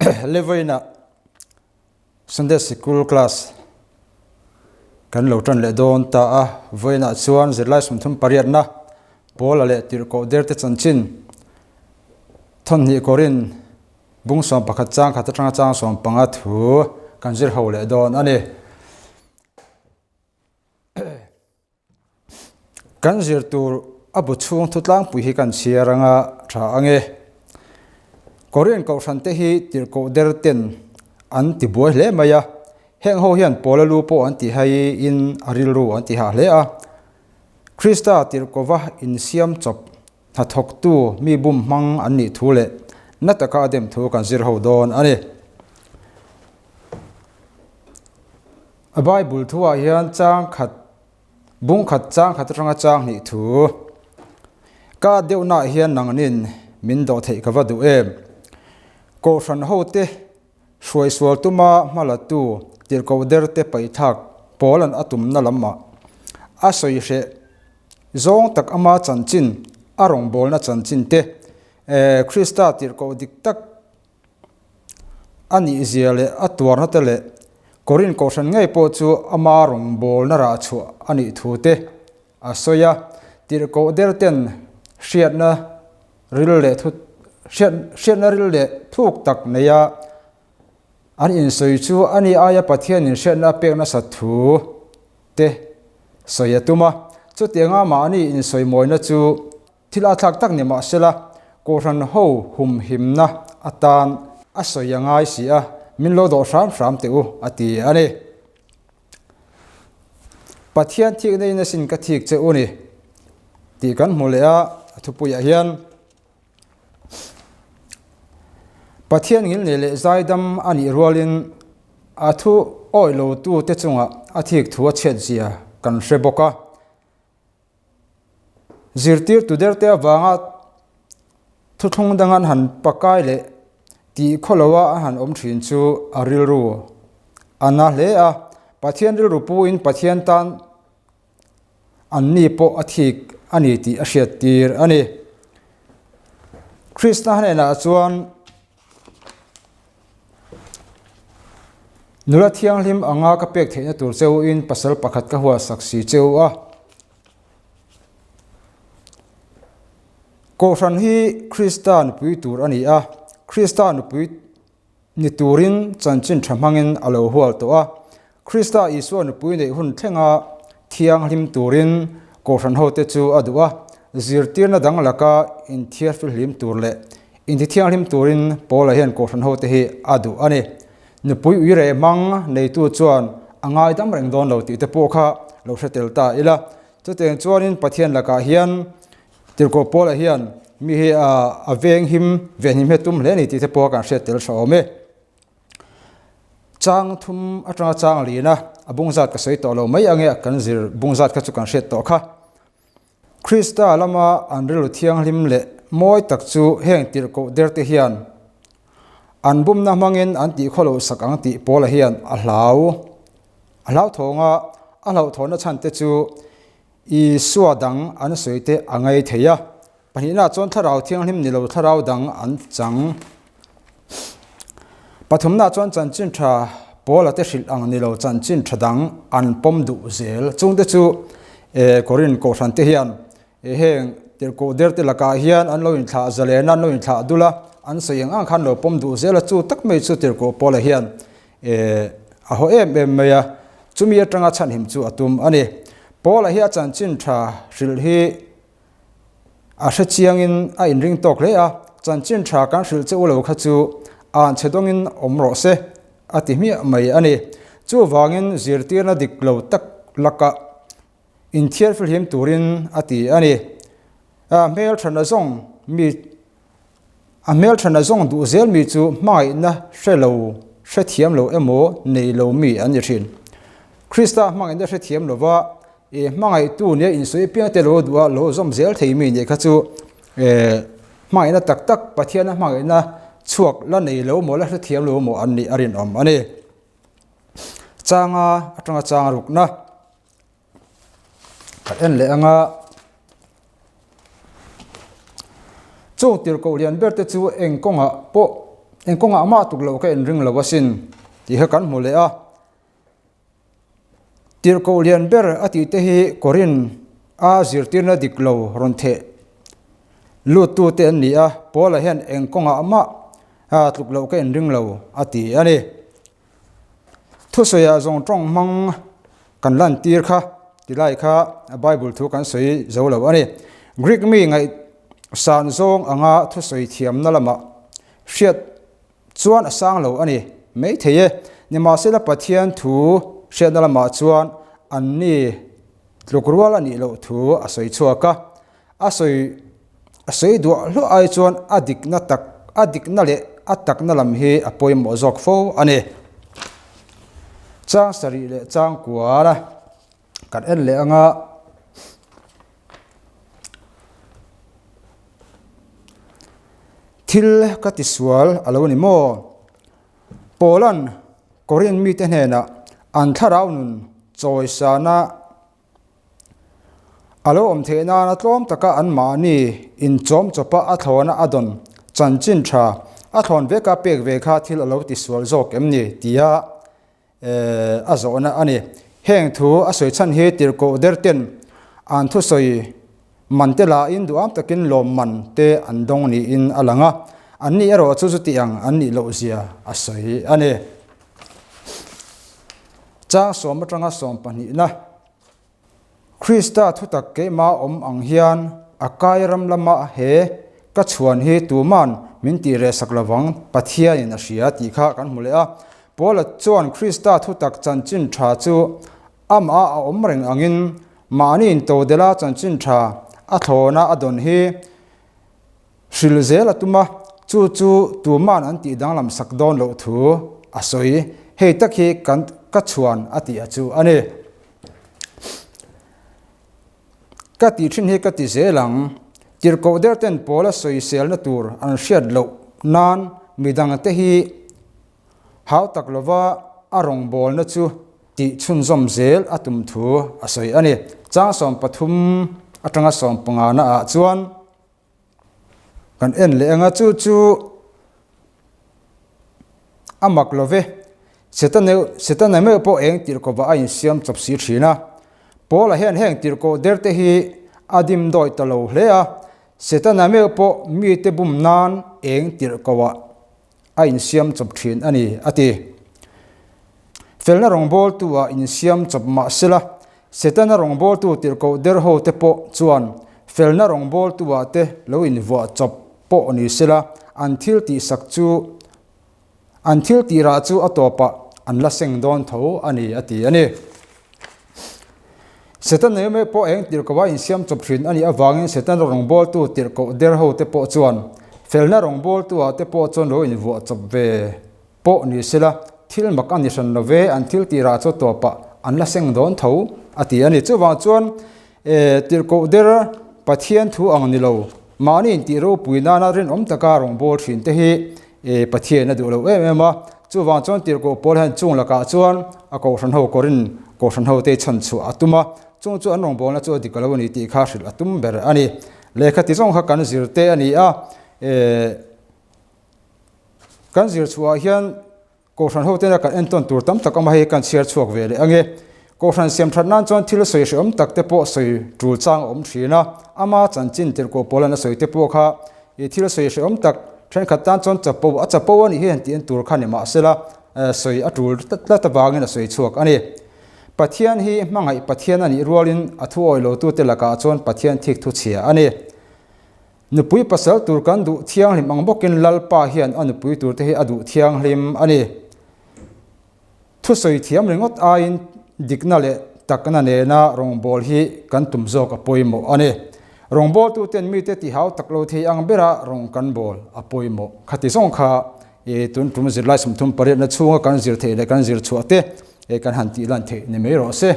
Levain-ah Sunday Sikul class kan lo tan leh dawn ta a, vawiinah chuan zirlai 38na Paula leh Tirhkoh Derte chanchin thawmhnih kawrin bung 11 chang khat atanga chang 15 thu kan zir ho leh dawn a ni. Kan zir tur a bu chhung thu tlangpui hi kan chhiar anga tha ange. Korean kohhran te hi tirhkoh der ten an ti buai hle mai a, heng ho hian Paula lu pawh an ti hai in a rilru an ti hah hle a. Krista tirhkova insiam chawp hnathawktu mi bum hmang an nih thu leh na taka a dem thu kan zir ho dawn a ni. A Bible thuah hian chang khat bung khat chang khat atanga chang hnih thu ka deuhnaah hian nangnin min dawh theih ka va duh em. Kohhran hote hruai sual tuma hma latu tirhkoh derte paihthak pawl an a tumna lamah a sawi hreh zawng tak ama chanchin a rawngbawlna chanchin te Krista tirhkoh dik tak A nihzia leh a tuarna te leh Korin kohhran ngei pawh chu ama rawngbawlna rah chhuah a nih thu te a sawi a. Tirhkoh der ten hriatna ril leh thu hriatna ril leh thuk tak neia an insawi chu a ni aia Pathianin hriatna a pek nasat thu te sawi a tum a. Chutianga mahni insawimawina chu Thil a thlak tak ni mah sela, Kohhran ho humhimna atan a sawi a ngai si a, min lo dawh hram hram teh u, a ti a ni. Pathian thikna in asin ka thik che u ni tih kan hmu leh a, a thupuiah hian Pathian ngilnei leh zaidam a nih rualin a thu awih lotute chungah a thik thu a chhiatzia kan hre bawk a. Zirtirtu derte avanga thuthlung dang an han pakai leh tih khaw loa a han awm thin chu a rilru a na hle a, Pathian rilru puin Pathian tan an ni pawh a thik a ni tih a hriattir a ni. Krista hnenah chuan Nula thianghlim anga ka pek theihna tur che u in pasal pakhat ka huatsak si che u a. Kohhran hi Krista nupui tur a ni a, Krista nupui ni turin chanchin tha hmangin a lo hual tawh a. Krista Isua nupui neih hun thlenga thianghlim turin Kohhran hote chu a duh a, zirtirna dang laka inthiarfihlim tur leh intithianghlim turin Paula hian Kohhran hote hi a duh a ni. Nupui uire hmang neitu chuan a ngaidam reng dawn lo tih te pawh kha lo hre tel ta ila. Chutiang chuanin Pathian lakah hian Tirhkoh Paula hian mi hi a venghim venhim hi a tum hle a ni tih te pawh kan hriat tel hra awm e. Chang thum atanga chang lin a, a bung zat ka sawi tawh lo mai ange kan zir bung zat kha chu kan hriat tawh kha. Krista lama an rilru thianghlim leh mawi tak chu heng tirhkoh der te hian an bumna hmangin an tih khaw loh sak ang tih Paula hian a hlau. A hlauthawng a, a hlauhthawnna chhan te chu Isua dang an sawi te a ngei thei a. Pahnihna chuan thlarau thianghlim ni lo thlarau dang an chang. Pathumna chuan chanchin tha Paula te hrilh ang ni lo chanchin tha dang an pawm duh zel. Chungte chu Korin kohhran te hian heng tirhkoh der te lakah hian an lo inthlah zalen a, an lo inthlah dul a, an sawi ang ang khan lo pawm duh zel a, chu tak mai chu tirhkoh Paula hian a haw em em mai a, chumi atanga chhanhim chu a tum a ni. Paula hi a chanchin tha hrilh hi A hre chiangin a inring tawk hle a, chanchin tha kan hrilh che u lo kha chu an chhe dawngin awm rawh se, a ti hmiah mai a ni. Chuvangin zirtirna dik lo tak lakah inthiarfihlim turin a ti a ni. A hmelthana zawng mi a hmelthana zawng duh zel mi chu hmangaihna hre lo, hrethiam lo emaw nei lo mi an ni thin. Krista hmangaihna hrethiam lova E hmangaihtu nia insawi piang te lo duh a, lo zawm zel thei mi nih kha chu e hmangaihna tak tak Pathiana hmangaihna chhuak la nei lo maw la hrethiam lo maw an nih a rinawm a ni. Changa atanga chang rukna kan en leh anga chung tirhkoh lian ber te chu eng kawngah pawh Eng kawngah mah tuk loh ka inring lo asin tih kha kan hmu leh a. Tirhkoh lian ber a tih te hi Korin a zirtirna dik lo rawn theh luttu te an ni a, Paula hian eng kawngah mah tluk loh ka inring lo a ti a ni. Thusawiah zawng tawng hmang kan lantir kha tilai kha Bible thu kan sawi zo lo a ni. Greek mi ngaihsan zawng anga thusawi thiamna lamah hriat chuan a sang lo a ni maithei e. Nimahsela Pathian thu hriatna lamah chuan anni tluk rual a nih loh thu a sawi chhuak a. A sawi a sawi duah hluah ai chuan a dikna tak a dikna leh a takna lam hi a pawimawh zawk fo a ni. Chang sarih leh chang kual a kan en leh anga thil ka tisual a lo ni maw? Paula'n Korin mite hnenah an thlarau nun chawisana A lo awm theih nana tlawm taka anmahni inchawm chawpa a thlawna a dawn chanchin tha a thlawn veka pek ve kha thil a lo tisual zawk em ni tia a zawhna a ni. Heng thu a sawi chhan hi tirhkoh der ten an thusawi man te lahin duham takin lawm man te an dawng niin a lang a, anni erawh chu chuti ang an nih loh zia a sawi a ni. Chang sawm atanga sawm pahnihna, Krista thutak keimah awm ang hian a kai ram lama he ka chhuan hi tuman min tih reh sak lovang Pathianin a hria tih kha kan hmu leh a. Paula chuan Krista thutak chanchin tha chu amah a awm reng angin mahni intodela chanchin tha a thlawna a dawn hi Hril zel a tum a, chu chu tuman an tih danglam sak dawn loh thu a sawi. Hei tak hi kan ka chhuan a tih a chu a ni. Ka tih thin hi ka ti zel ang. Tirhkoh der ten pawl a sawiselna tur an hriat loh nan midang te hi hau tak lova a rawngbawlna chu tih chhunzawm zel a tum thu a sawi a ni. Chang 13 atanga 15 na ah chuan. Kan en leh anga chu chu a mak lo ve. Setana Setana meuh pawh eng tirhkoh a insiam chawp si thin a. Paula hian heng tirhkoh der te hi a dim dawi ta lo hle a. Setana meuh pawh mite bum nan eng tirhkoh ah a insiam chawp thin a ni, a ti. Felna rawngbawltu ah insiam chawp mah sela, Setana rawngbawltu tirhkoh der ho te pawh chuan felna rawngbawltu ah te lo invuah chawp pawh ni sela, an thil tihsak chu an thil tirah chu a tawpah an la seng dawn tho a ni, a ti a ni. Setana meuh pawh eng tirhkoh a insiam chawp thin a nih avangin Setana rawngbawltu tirhkoh der ho te pawh chuan felna rawngbawltu ah te pawh chuan lo invuah chawp ve pawh ni sela, thil mak a ni hran lo ve, an thil tirah chu tawpah an la seng dawn tho a ti a ni. Chuvang chuan tirhkoh der Pathian thu ang ni lo, mahni intih ropui nana rinawm taka rawngbâwl thin te hi Pathian a duh lo em em a. Chuvang chuan tirhkoh pawl hian chung lakah chuan a kohhran ho kawrin kohhran ho te chhan chhuah a tum a, chung chu an rawngbâwlna chu a dik lo a ni tih kha hrilh a tum ber a ni. Lehkha ti zawng kha kan zir te a ni a. Kan zir chhuah hian Kohhran ho tena kan entawn tur tam tak awm a, hei kan chhiar chhuak ve leh ange. Kohhran siam that nan chuan thil sawi hrehawm tak te pawh sawi tul chang a awm thin a, ama chanchin tirhkoh pawl an a sawi te pawh kha i thil sawi hrehawm tak thenkhat tan chuan chapo a chapo a nih hi han tih en tur kha ni mahsela sawi a tul tlat avangin a sawi chhuak a ni. Pathian hi hmangaih Pathian a nih rualin a thu awih lotute lakah chuan Pathian thik thu chhia a ni. Nupui pasal tur kan duh thianghlim ang bawkin Lalpa hian a nupui turte hi a duh thianghlim a ni. Thusawi thiam ringawt aiin dikna leh takna nena rawngbâwl hi kan tum zawk a pawimawh a ni. Rawngbâwltuten mite tihau tak lo thei ang bera rawng kan bâwl a pawimawh. Khati zawng kha tun tum zirlai 38 na chhunga kan zir theih leh kan zir chhuah te kan han tih lan theih ni mai rawh se.